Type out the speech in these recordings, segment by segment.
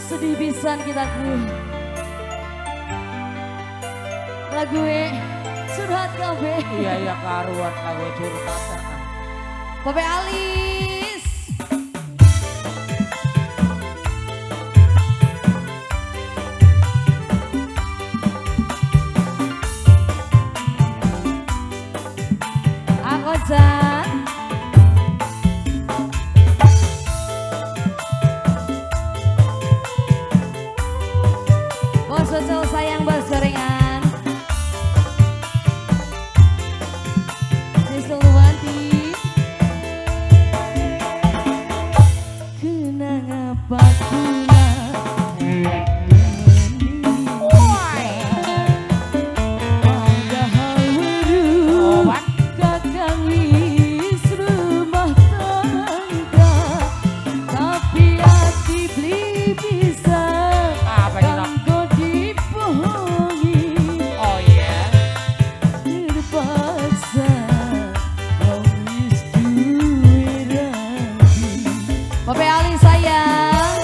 Sedih pisan kita ku. Lagu curhat kabeh. Iya iya karuan lagu curhat. Bapak Alis. Aku Jan. Bos bocil sayang bos gorengan. Sisul Wanti. Kenang apa kula padahal weruh kakang wis rumah tangga, tapi ati beli bisa kanggo dibohongi. Oh iya. Terpaksa wong wis duwe rabi. Bapak Ali sayang.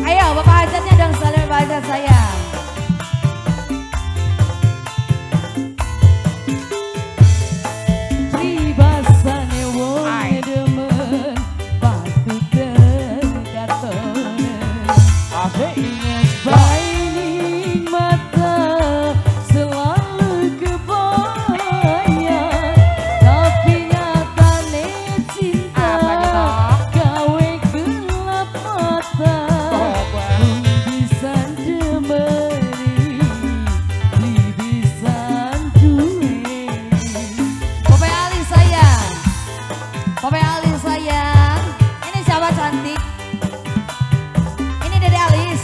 Ayo Bapak hajatnya dong, salam Bapak hajat sayang. Pribasane wong demen patut katone. Asik. Ingat baini mata selalu kebayang, tapi nyatane cinta gawe gelap mata. Bisa demeni, beli bisa duwe. Bapak Ali sayang, Bapak Ali sayang. Ini siapa cantik? Ini Dede Alis.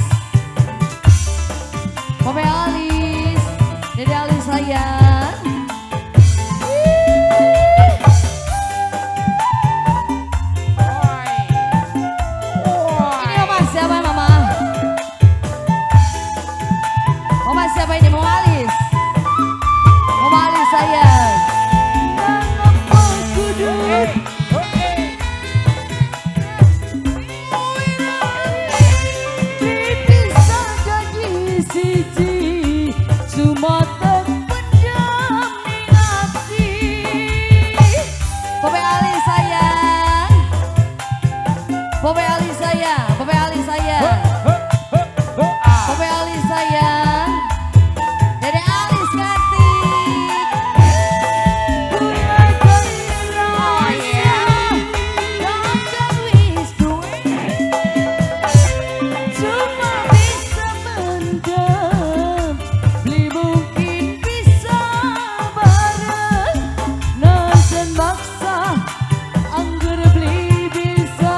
Bapak Alis, Dede Alis sayang. Ini mama siapa mama? Mama siapa ini? Mama Alis. Mama Alis sayang. Nangapa kudu bisa jadi siji, cuma terpendam ning ati. Bapak Ali sayang, Bapak Ali sayang, Bapak Ali sayang, Bapak Ali sayang, Dede Alis cantik. Kula rasa kakang wis duwe, cuma bisa mendem, beli mungkin bisa bareng. Najan maksa angger beli bisa.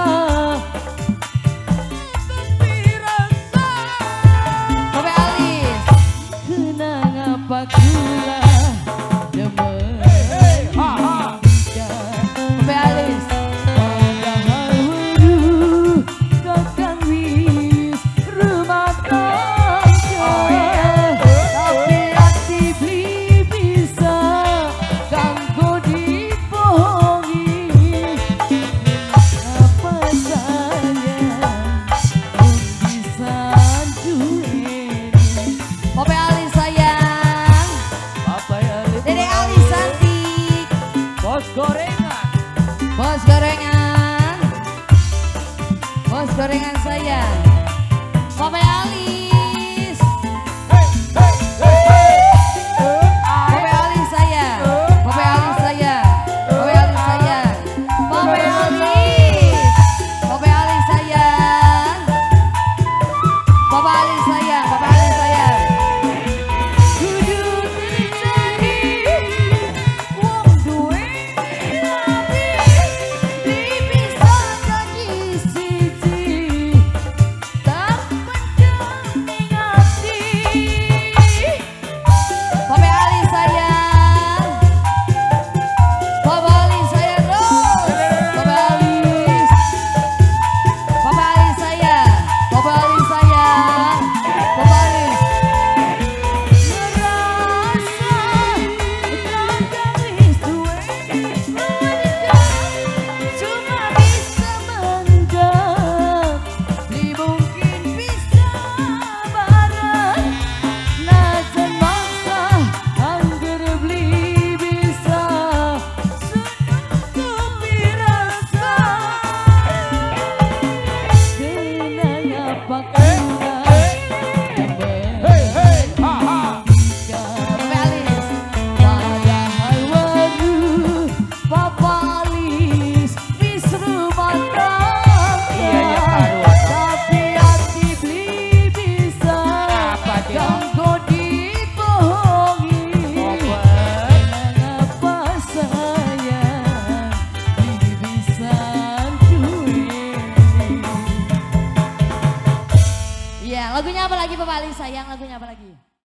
Bapak Alis, kenang apa kula demen. Bapak Alis, padahal weruh kakang wis rumah tangga, tapi ati beli bisa kanggo dibohongi. Apa sayang mung bisa duweni. Bapak Ali sayang, Bapak Ali. Dede Ali cantik. Bos gorengan. Bos gorengan, bos gorengan sayang. Bapak